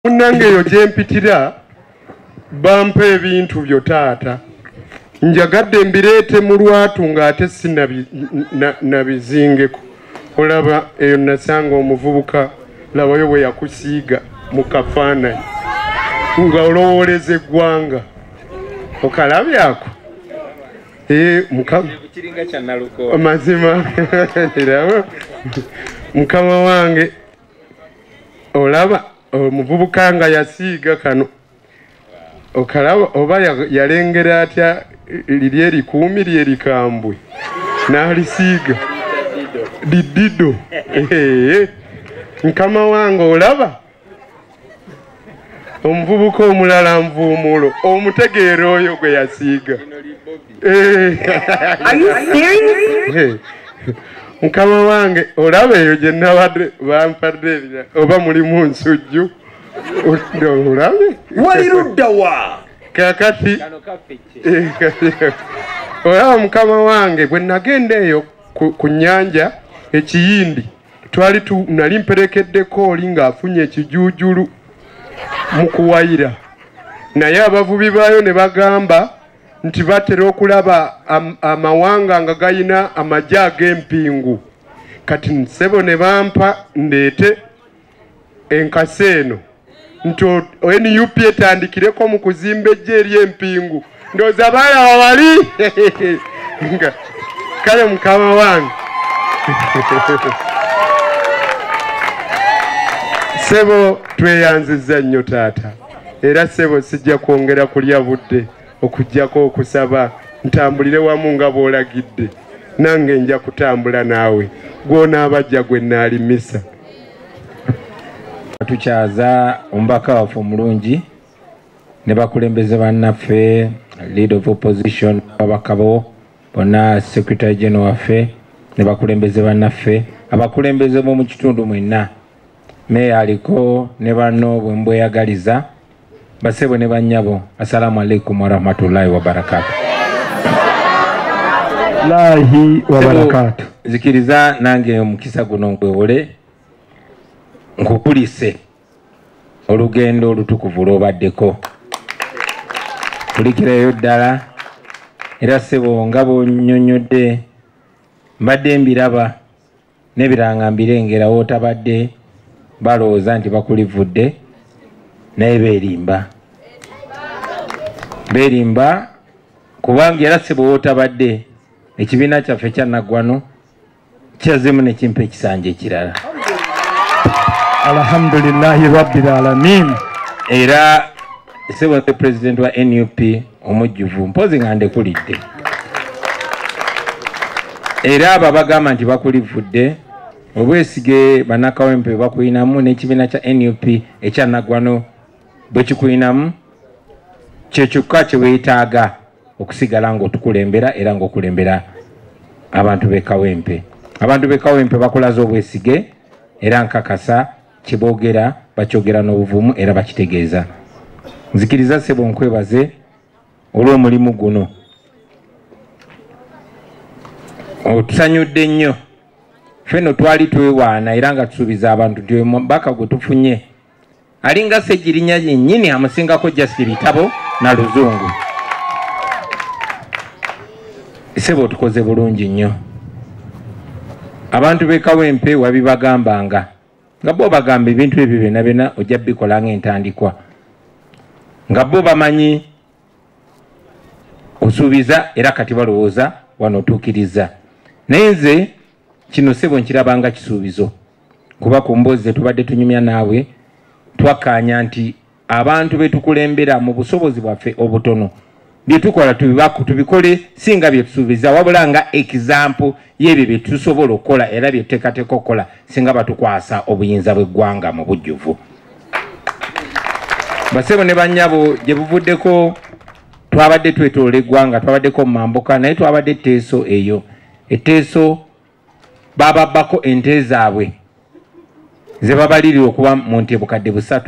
Munnange eyo gye mpitira bampa ebintu byo taata, njagadde mbireete mu lwatu ng'ate si nabizingeko. Olaba eyo nasanga omuvubuka, labayo bwe yakusiiga mu kafaananyi nga olowooleza eggwanga. Okalabyako? Mukama mazima mukama wange, olaba omuvubuka nga yasiiga kano, okalaba oba yalengera atya liri erikuumi lyerikambwe n'alisiiga didido. Mukama wange, olaba omuvubuka omulala nvuumulo omutegeera oyo gwe yasiiga. Are you serious? Mukama wange, olaba eyo gye nabadde bampadde oba mulimu nsujju, olabye wali ludda wa kakati. Olaba mukama wange, bwe nagenda eyo ku nnyanja ekiyindi, twali nali mperekeddeko oli ng'afunye ekijuujulu mu kuwayira, naye abavubi baayo ne bagamba nti batera okulaba amawanga nga gayina amagye ag'empingu. Kati nsebo ne bampa ndeete enkasi eno nti NUP etandikireko mu kuzimba ejje ery'empingu. Ndowooza baalaba wali. Kale mukama wange, sebo tweyanzizza nnyo taata, era sebo sijja kwongera kulya budde okuggyako okusaba ntambulire wamu nga bw'olagidde, nange nja kutambula naawe gw'onaabajja gwe naalimisa. Tukyaza omubaka waffe omulungi ne bakulembeze bannaffe, leader of opposition, ababaka bo bonna, secretary general waffe ne bakulembeze bannaffe, abakulembeze b'omu kitundu mwenna, meeya aliko ne banno bwe mbweyagaliza, basebo ne bannyabo, assalamu alaikum warahmatullahi wabarakatuh. Lahi wabarakatuh. Nzikiriza nange omukisa guno nkwewole nkukulise olugendo olutukuvu lw'obaddeko. Kulikirayo ddala, era ssebo nga bw'onnyonnyodde mbadde mbiraba n'ebiranga mbirengera, w'otabadde balowooza nti bakulivudde, naye beerimba. Beerimba kubanga era ssebo w'otabadde ekibiina kyaffe ekya Naggwano kyazzemu ne kimpa ekisanja ekirala. Alhamdulillahi rabbil alamin. Era ssebo nze president wa NUP omujjuvu, mpozi nga ndekulidde. Era abo abagamba nti bakulivudde, obwesige bannakawempe bakuyinamu n'ekibiina kya NUP ekya Naggwano bwe kikuyinamu, kye kyokka kye weetaaga okusigala ng'otukulembera era ng'okulembera abantu b'e Kawempe. Abantu b'e Kawempe bakulaze obwesige era nkakasa kye boogera bakyogera n'obuvumu era bakitegeeza. Nzikiriza ssebo nkwebaze olw'omulimu guno. Otusanyudde nnyo. Ffenno twali twewaana era nga tusuubiza abantu nti omubaka gwe tufunye alinga Ssegirinya yennyini, amusingako just bitabo na luzungu. Ssebo tukoze bulungi nnyo. Abantu b'e Kawempe wabibagambanga nga bo bagamba ebintu ebyo byonna byonna ojja bikola ng'entandikwa, nga bo bamanyi osuubiza era kati balowooza wano otuukiriza. Naye nze kino ssebo nkirabanga kisuubizo, kuba ku mboozi ze tubadde tunyumya naawe twakkaanya nti abantu be tukulembera mu busobozi bwaffe obutono bye tukola tubikole si nga bye tusuubiza, wabula nga example y'ebyo bye tusobola okukola era bye tuteekateeka okukola singa batukwasa obuyinza bw'eggwanga mu bujjuvu. Basebo ne bannyabo, gye buvuddeko twabadde twetoola eggwanga, twabaddeko mu mambuka, naye twabadde etteeso eyo. Etteeso bababbako ente zaabwe ze babalirira okuba mu nte 3,000.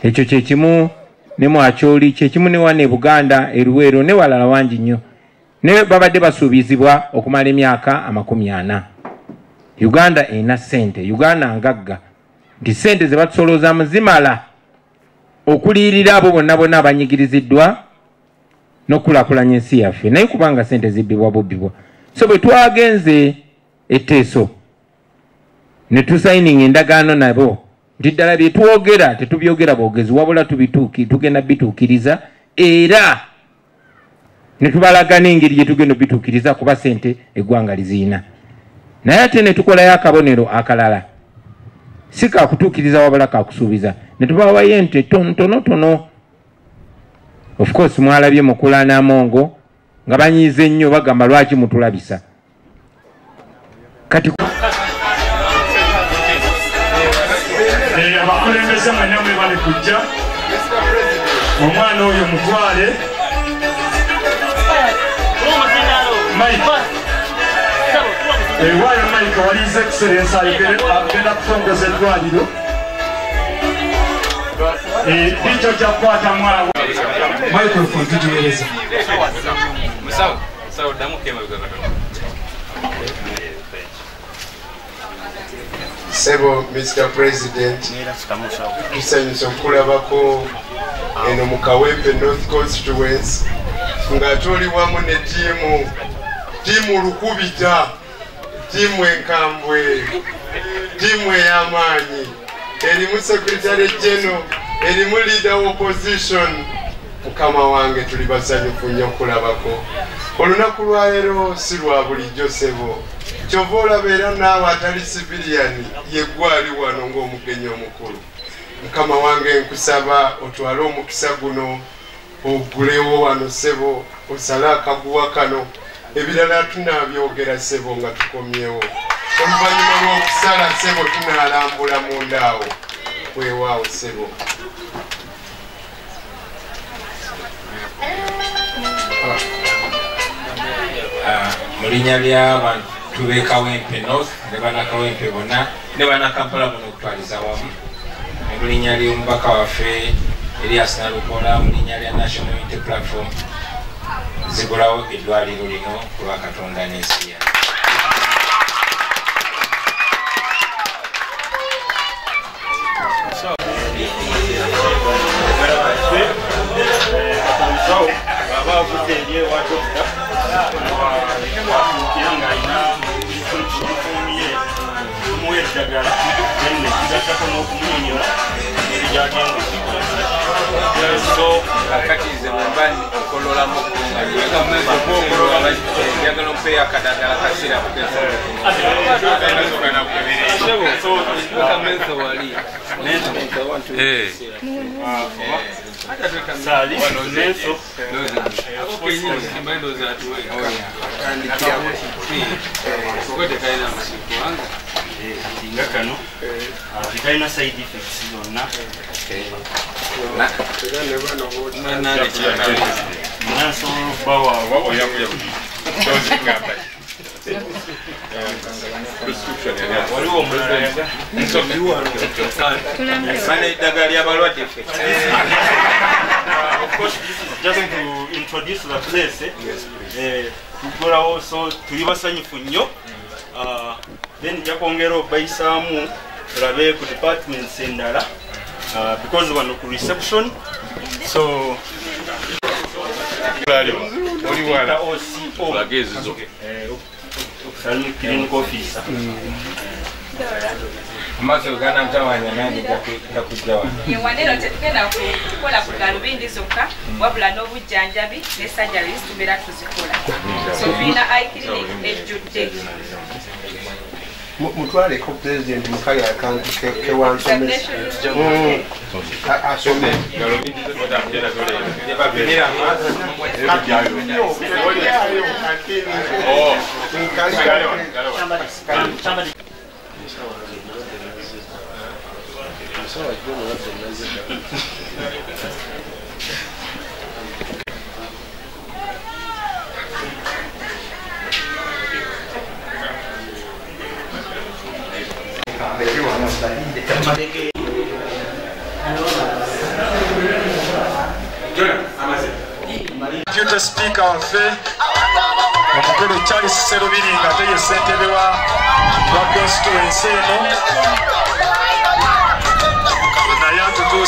Ekyo kye kimu ne mu Acholi, kye kimu ne wano e Buganda, e Luweero ne walala wangi nnyo. Ne babadde basuubizibwa okumala emyaka 40. Uganda erina ssente, Uganda ngagga. nti sente ze batusolozaamu zimala okuliyirira abo bonna bonna abanyigiriziddwa n'okukulaakulanya ensi yaffe, naye kubanga sente zibbibwa bubbibwa. So bwe twagenze etteeso ne tusayininga endagaano nabo nti ddala bye twogera tetubyogera bwogezi, wabula tugenda bituukiriza, era ne tubalaga n'engeri gye tugenda bituukiriza kuba sente eggwanga liziina. Naye ate ne tukolayo akabonero akalala, si kakutuukiriza wabula kakusuubiza, ne tubawayo ente ntonotono. Of course mwalabye Mukula n'Amongo nga banyiize nnyo, bagamba lwaki mutulabisa. Kati abakulembeze mwenna mwebale kujja, omwana oyo mutwale ewaayo Mike wali His Excellency agenda kutongoza eddwaliro ekyo kyakukwata mwawe microphone tugiweereza. Sebo Mr. President, tusanyuse okulabako eno mu Kawempe North Constituency nga tuli wamu ne ttiimu Lukubita, ttiimu enkambwe, ttiimu ey'amaanyi, erimu Secretary General, erimu Leader of Opposition. Mukama wange tuli basanyufu nnyo okulabako. Olunaku lwaleero si lwa bulijjo sebo, kyova olaba era naawe atali civilian yeggwe ali wano ng'omugenyi omukulu. Mukama wange nkusaba otwale omukisa guno oggulewo wano sebo, osale akaguwa kano, ebirala tunaabyogera sebo nga tukomyewo. Oluvannyuma lw'okusala sebo tunaalambula munda awo. Weewaawo sebo. Mu linnya ly'abantu b'e Kawempe North ne bannakawempe bonna ne bannakampala bonna okutwaliza wamu, ne mu linnya ly'omubaka waffe Elias Nalukoola, mu linnya lya National Unity Platform, nzigulawo eddwaliro lino ku lwa Katonda n'ensi yaffe. Baba avudde eri ewa dokita watuukira ng'alina uniform ye, tumuwa eddagala then ne tugattako n'okumunyonyola engeri gy'agenda okukozesa. So kakati nze bwemba nkololamu njagala ompeeyo akadagala kasirapu wali nga kano tekalina side effects zonna. Nsobola okubawa waliwo omulala eddagala ly'abalwadde. Of course, this is just to introduce the place. Tugulawo, so tuli basanyufu nnyo. Then nja kwongera obayisaamu tulabe ku departments endala, because wano ku reception. So OCO clinical officer. Amaaso gana ntawanya nange gakujja wano. Waneno tetugenda kukola ku galubindi zokka, wabula n'obujjanjabi ne surgeries tubeera tuzikola. So tulina eye clinic ejjudde. Mutwaleko President mukali akantu kewansomesa asome. Deputy Speaker waffe omukulu Charles Sserubiri nga ate ye ssentebe wa constituency eno.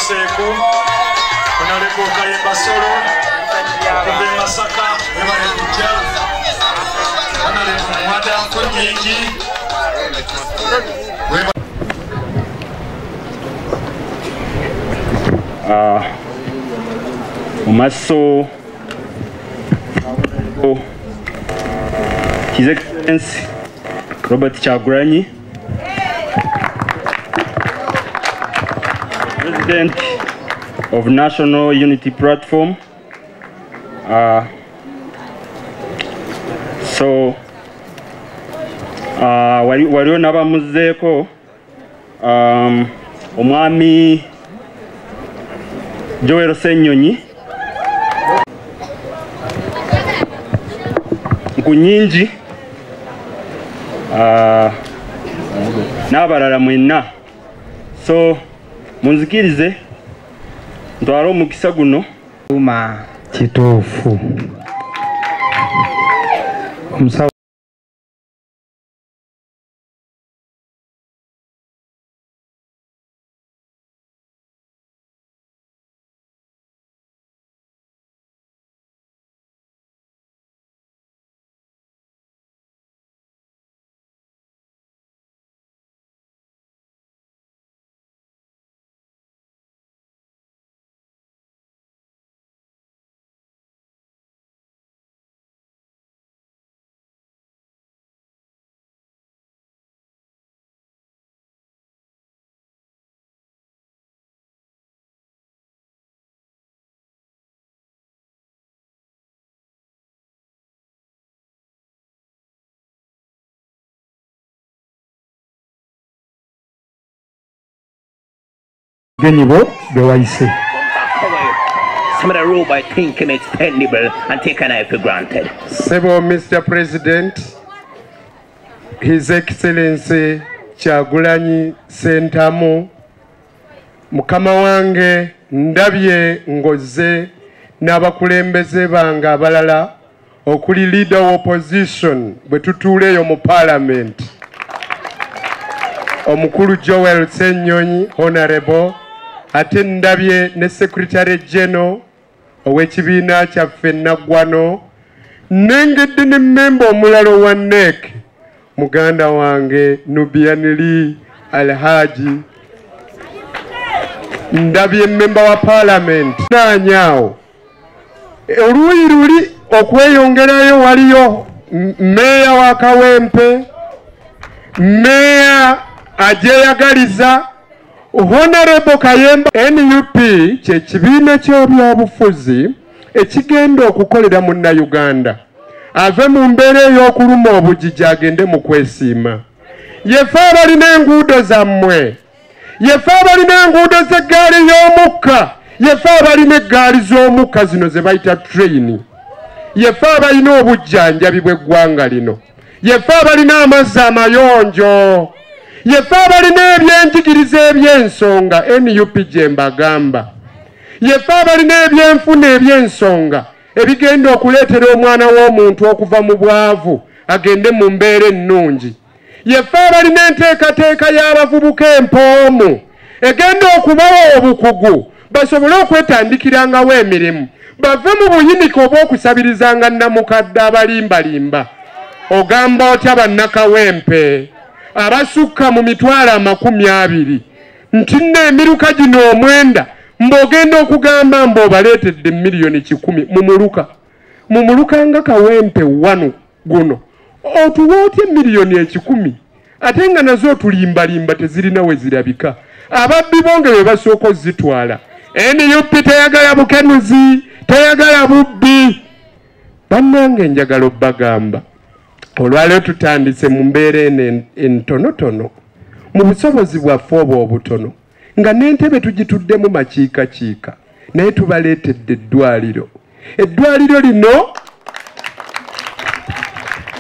Batuuseeko Honorable Kayemba Solo okuva e Masaka, webale kujja. Honorable Muwada Nkunyingi. Mu maaso His Excellency Robert Kyagulanyi, President of National Unity Platform. So waliwo n'abamuzeeko omwami Joel Ssenyonyi Nkunyingi n'abalala mwenna. So munzikirize ntwale omukisa guno. Kituufu omusawo Bo bewayise. Some of the robot thinking it's expendable and taken it for granted. Sebo Mr. President, His Excellency Kyagulanyi Ssentamu, mukama wange ndabye ngoze n'abakulembeze bange abalala okuli leader of opposition bwe tutuuleeyo mu parliament, omukulu Joel Ssenyonyi Honorable, ate ndabye ne Secretary General ow'ekibiina kyaffe Naggwano, nengedde ne mmemba omulala owa NEC muganda wange Nubian Lee Alhaji, ndabye mmemba wa parliament naanyaawo oluuyi luli okweyongerayo waliyo mmeeya wa Kawempe, mmeeya agyeyagaliza Honorable Kayemba. NUP kye kibiina ky'ebyobufuzi ekigenda okukolera munnayuganda ave mu mbeera ey'okuluma obujiji agende mu kwesiima. Yefe abalina enguudo zammwe, yefe abalina enguudo z'eggaali y'omukka, yefe abalina eggaali z'omukka zino ze bayita train, yefe abalina obujjanjabi bw'eggwanga lino, yefe abalina amazzi amayonjo, yefe abalina ebyenjigiriza eby'ensonga. NUP gye mbagamba, yefe abalina ebyenfuna eby'ensonga ebigenda okuleetera omwana w'omuntu okuva mu bwavu agende mu mbeera ennungi, yefe abalina enteekateeka y'abavubuka empoomu egenda okubawa obukugu basobole okwetandikirangawo emirimu, bave mu buyinike obw'okusabirizanga nnamukadde abalimbalimba. Ogamba otya bannakawempe abasukka mu 200,000 nti nno emiruka gino 9 mb'ogenda okugamba mb'obaleetedde 1,100,000 mu muluka, mu muluka nga Kawempe wano guno otuwa otya 1,100,000 ate nga nazo otulimbalimba tezirina we zirabika? Ababbi bonge be basooka ozitwala. NUP teyagala bukenuzi, teyagala bubbi. Bannange njagala obbagamba olwaleero tutandise mu mbeera eno entonotono, mu busobozi bwaffe obwo obutono, nga n'entebe tugituddemu makiikakiika, naye tubaleetedde eddwaliro. Eddwaliro lino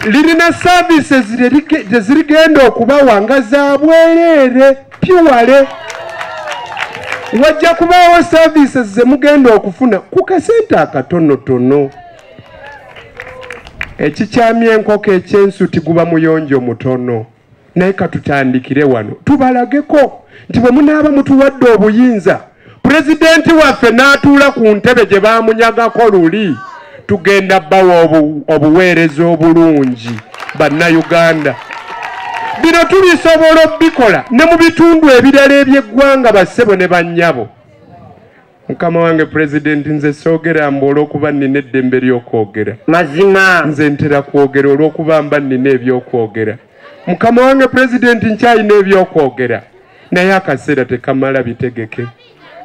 lirina services zirigenda okubawa nga za bwereere pure. Wajja kubaawo services ze mugenda okufuna ku kasente akatonotono. Ekikyamya enkoko ekyensuti guba muyonjo mutono, naye katutandikire wano tubalageko nti bwe munaaba mutuwadde obuyinza. Pulezidenti waffe n'atuula ku ntebe gye baamunyagako luli, tugenda bawa obuweereza obulungi bannayuganda. Bino tubisobola obbikola ne mu bitundu ebirala eby'eggwanga, bassebo ne bannyabo. Mukama wange pulezidenti, nze soogera mbu olw'okuba nnina eddembe ly'okwogera. Mazima. Nze ntera kwogera olw'okuba mba nnina ebyokwogera. Mukama wange pulezidenti, nkyalina ebyokwogera, naye akaseera tekamala bitegeke.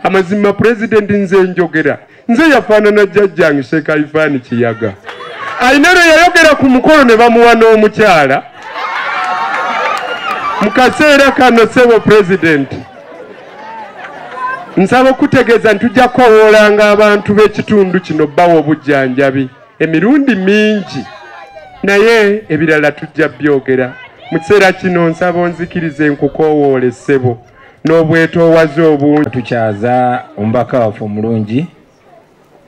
Amazima pulezidenti, nze njogera, nze yafaanana jjajjange Sheikh Alifani Kiyaga. Alina lwe yayogera ku mukolo ne bamuwa n'omukyala. Mu kaseera kano ssebo pulezidenti, nsaba okutegeeza nti tujja kukowoolanga abantu b'ekitundu kino bawa obujjanjabi emirundi mingi, naye ebirala tujja byogera. Mu kiseera kino nsaba onzikirize nkukowoole ssebo n'obwetoowaze obungi. Tukyaza omubaka waffe omulungi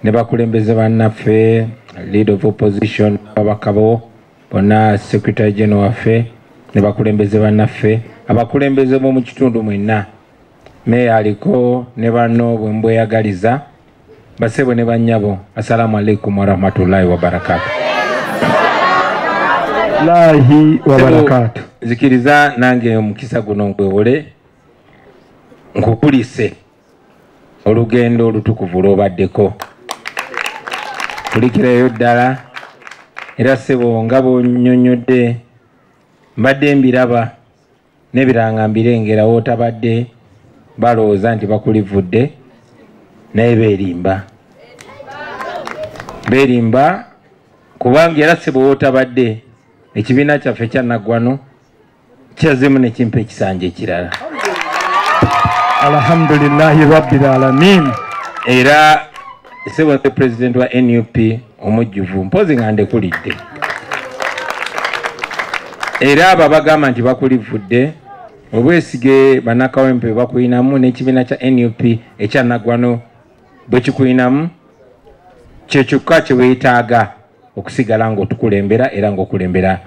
ne bakulembeze bannaffe, leader of opposition, ababaka bo bonna, secretary general waffe ne bakulembeze bannaffe, abakulembeze b'omu kitundu mwenna, meeya aliko ne banno bwe mbweyagaliza, basebo ne bannyabo, assalamu alaikum warahmatullahi wabarakatuh. Lahi wabarakatuh. Zikiriza nange omukisa guno nkwewole nkukulise olugendo olutukuvu lw'obaddeko. Kulikirayo ddala era ssebo nga bw'onnyonnyodde, mbadde mbiraba n'ebiranga mbirengera w'otabadde, balowooza nti bakulivudde, naye beerimba. Beerimba kubanga era ssebo w'otabadde ekibiina kyaffe kya Naggwano kyazzemu ne kimpa ekisanja ekirala. Alhamdulillahi rabbil alamin. Era ssebo pulezidenti wa NUP omujjuvu, mpozi nga ndekulidde. Era abo abagamba nti bakulivudde, obwesige bannakawempe bakuyinamu n'ekibiina kya NUP ekya Naggwano bwe kikuyinamu, kye kyokka kye weetaaga okusigala ng'otukulembera era ng'okulembera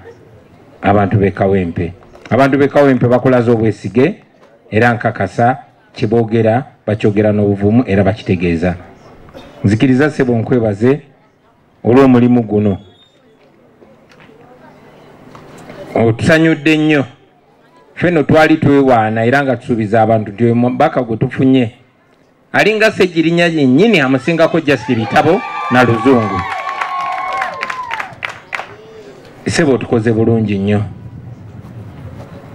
abantu b'e Kawempe. Abantu b'e Kawempe bakulaze obwesige era nkakasa kye boogera bakyogera n'obuvumu era bakitegeeza. Nzikiriza ssebo nkwebaze olw'omulimu guno. Otusanyudde nnyo. Ffe nno twali twewaana era nga tusuubiza abantu nti omubaka gwe tufunye alinga Ssegirinya yennyini, amusingako just bitabo na luzungu. Ssebo tukoze bulungi nnyo.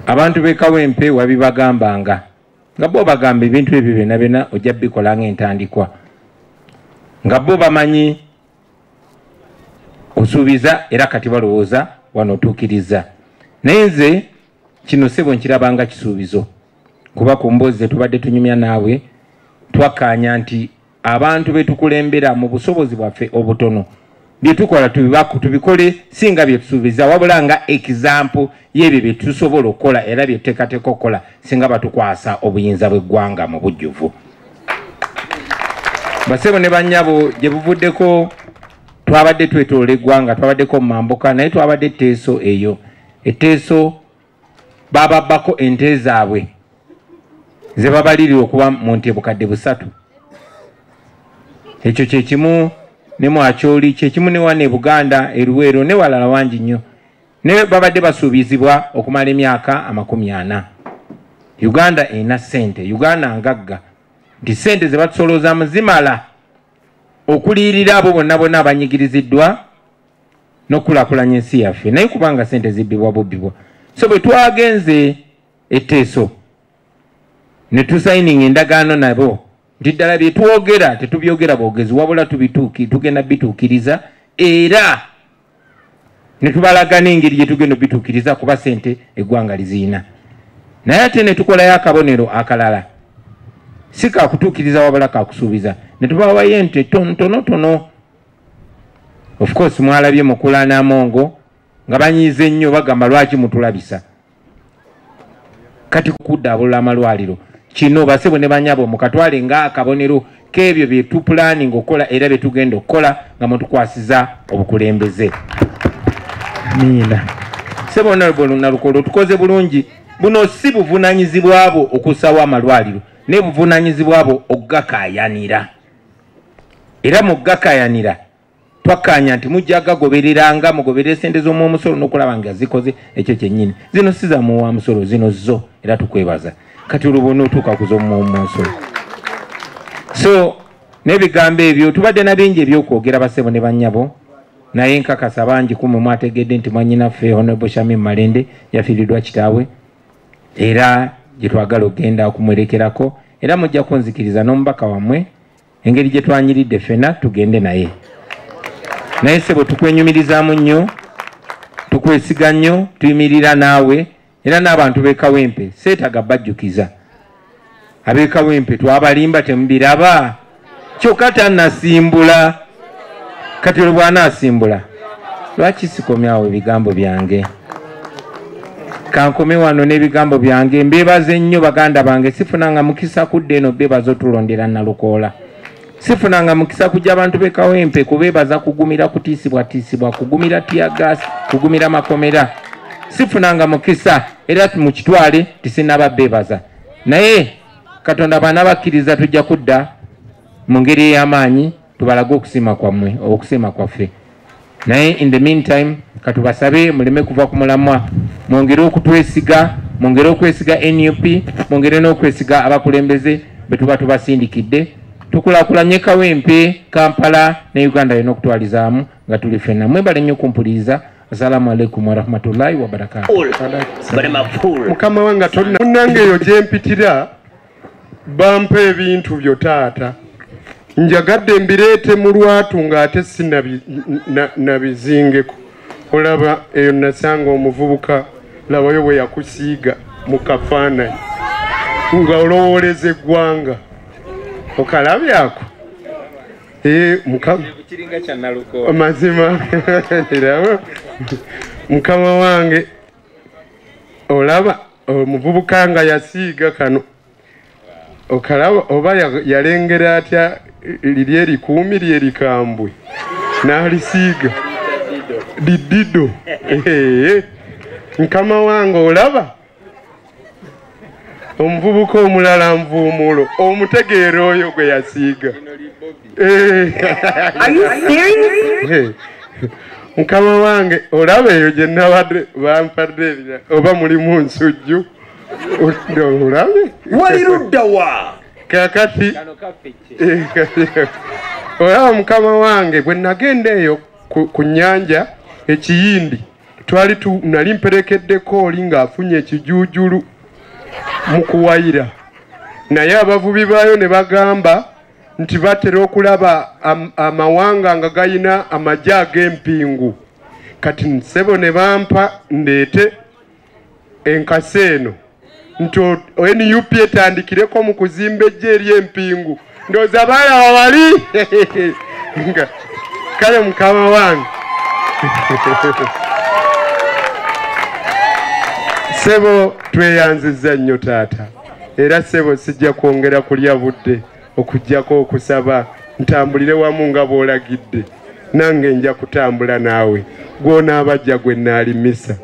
Abantu b'e Kawempe wabibagambanga nga bo bagamba ebintu ebyo byonna byonna ojja bikola ng'entandikwa, nga bo bamanyi osuubiza era kati balowooza wano otuukiriza. Naye nze kino ssebo nkirabanga kisuubizo, kuba ku mboozi tubadde tunyumya naawe twakkaanya nti abantu be tukulembera mu busobozi bwaffe obutono bye tukola tubikole si nga bye tusuubiza, wabula nga example y'ebyo bye tusobola okukola era bye tuteekateeka okukola singa batukwasa obuyinza bw'eggwanga mu bujjuvu. Basebo ne bannyabo, gye buvuddeko twabadde twetoola eggwanga, twabaddeko mu mambuka, naye twabadde etteeso eyo. Etteeso bababbako ente zaabwe ze babalirira okuba mu nte 3,000. Ekyo kye kimu ne mu Acholi, kye kimu ne wano e Buganda, e Luweero ne walala wangi nnyo. Ne babadde basuubizibwa okumala emyaka 40. Uganda erina ssente, Uganda ngagga, nti ssente ze batusolozaamu zimala okuliyirira abo bonna bonna abanyigiriziddwa n'okukulaakulanya ensi yaffe, naye kubanga ssente zibbibwa bubbibwa. So bwe twagenze etteeso ne tusayininga endagaano nabo nti ddala bye twogera tetubyogera bwogezi, wabula tugenda bituukiriza, era ne tubalaga n'engeri gye tugenda bituukiriza kuba ssente eggwanga liziina. Naye ate ne tukolayo akabonero akalala, si kakutuukiriza wabula kakusuubiza, ne tubawayo ente ntonotono. Of course mwalabye Mukula n'Amongo nga banyiize nnyo, bagamba lwaki mutulabisa. Kati kuddaabulula amalwaliro kino basebo ne bannyabo mukatwale nga akabonero k'ebyo bye tupulaninga okukola era bye tugenda okukola nga mutukwasiza obukulembeze. Amiina. Ssebo Honorable Nalukolo, tukoze bulungi. Buno si buvunaanyizibwa bwo okussawo amalwaliro, N'obuvunaanyizibwa bwo okugakaayanira. Era mu kugakaayanira twakkaanya nti mujja gagobereranga, mugoberere sente z'omuwomusolo n'okulaba nga zikoze ekyo kyennyini. Zino si za muwamusolo, zino zo, era tukwebaza. Kati olwo bw'onootuuka ku z'omuwomusolo. So n'ebigambo ebyo tubadde na bingi ebyokwogera bassebo ne bannyabo, naye nkakasa bangi ku mmwe mwategedde nti mwannyinaffe Honorable Shamim Malende yafiiriddwa kitaawe, era gye twagala okugenda okumwerekerako, era mujja kunzikiriza n'omubaka wammwe engeri gye twanyiridde ffenna tugende naye. Naye ssebo tukwenyumirizaamu nnyo, tukwesiga nnyo, tuyimirira naawe, era n'abantu b'e Kawempe seetaaga bajjukiza. Ab'e Kawempe twabalimba temubiraba, kyokka tannasimbula. Kati olwo bw'anaasimbula, lwaki sikomyawo ebigambo byange? Kankome wano n'ebigambo byange. Mbeebaze nnyo baganda bange, sifunanga mukisa kudda eno beebaza otulondera Nalukoola. Sifunanga mukisa kujja abantu b'e Kawempe kubeebaza kugumira kutiisibwatiisibwa, kugumira teargas, kugumira makomera. Sifunanga mukisa, era mukitwale tisinnaba beebaza. Naye Katonda bw'anaabakkiriza tujja kudda mu ngeri ey'amaanyi tubalage okusiima kwammwe, okusiima kwaffe. Naye in the meantime katubasabe muleme kuva ku mulamwa, mwongere okutwesiga, mwongere okwesiga NUP, mwongere n'okwesiga abakulembeze be tuba tubasindikidde. Tukulaakulanye Kawempe, Kampala ne Uganda yonna okutwalizaamu nga tuli ffenna. Mwebale nnyo okumpuliriza. Assalamu alaikum warahmatullahi wabarakatuh. Mukama wange munnange eyo gye mpitira bampa ebintu byo taata. Njagadde mbireete mu lwatu ng'ate si nabizingeko. Olaba eyo nasanga omuvubuka, labayo bwe yakusiiga mu kafaananyi nga olowooleza eggwanga. Okalabyako? Mazima mukama wange, olaba omuvubuka nga yasiiga kano, okalaba oba yalengera atya liri erikuumi lyerikambwe n'alisiiga didido. Mukama wange olaba omuvubuka omulala nvuumulo omutegeera oyo gwe yasiiga. Mukama wange olaba eyo gye nabadde bampadde oba mulimu nsujju, olabe wali ludda wa kakati. Olaba mukama wange bwe nagenda eyo ku nnyanja ekiyindi, twali nali mperekeddeko oli ng'afunye ekijuujulu mu kuwayira, naye abavubi baayo ne bagamba nti batera okulaba amawanga nga gayina amagye ag'empingu. Kati nsebo ne bampa ndeete enkasi eno nti NUP etandikireko mu kuzimba eggye ery'empingu. Ndowooza baalaba wali. Kale mukama wange ssebo tweyanzizza nnyo taata, era ssebo sijja kwongera kulya budde okuggyako okusaba ntambulire wamu nga bw'olagidde, nange nja kutambula naawe gw'onaabajja gwe naalimisa.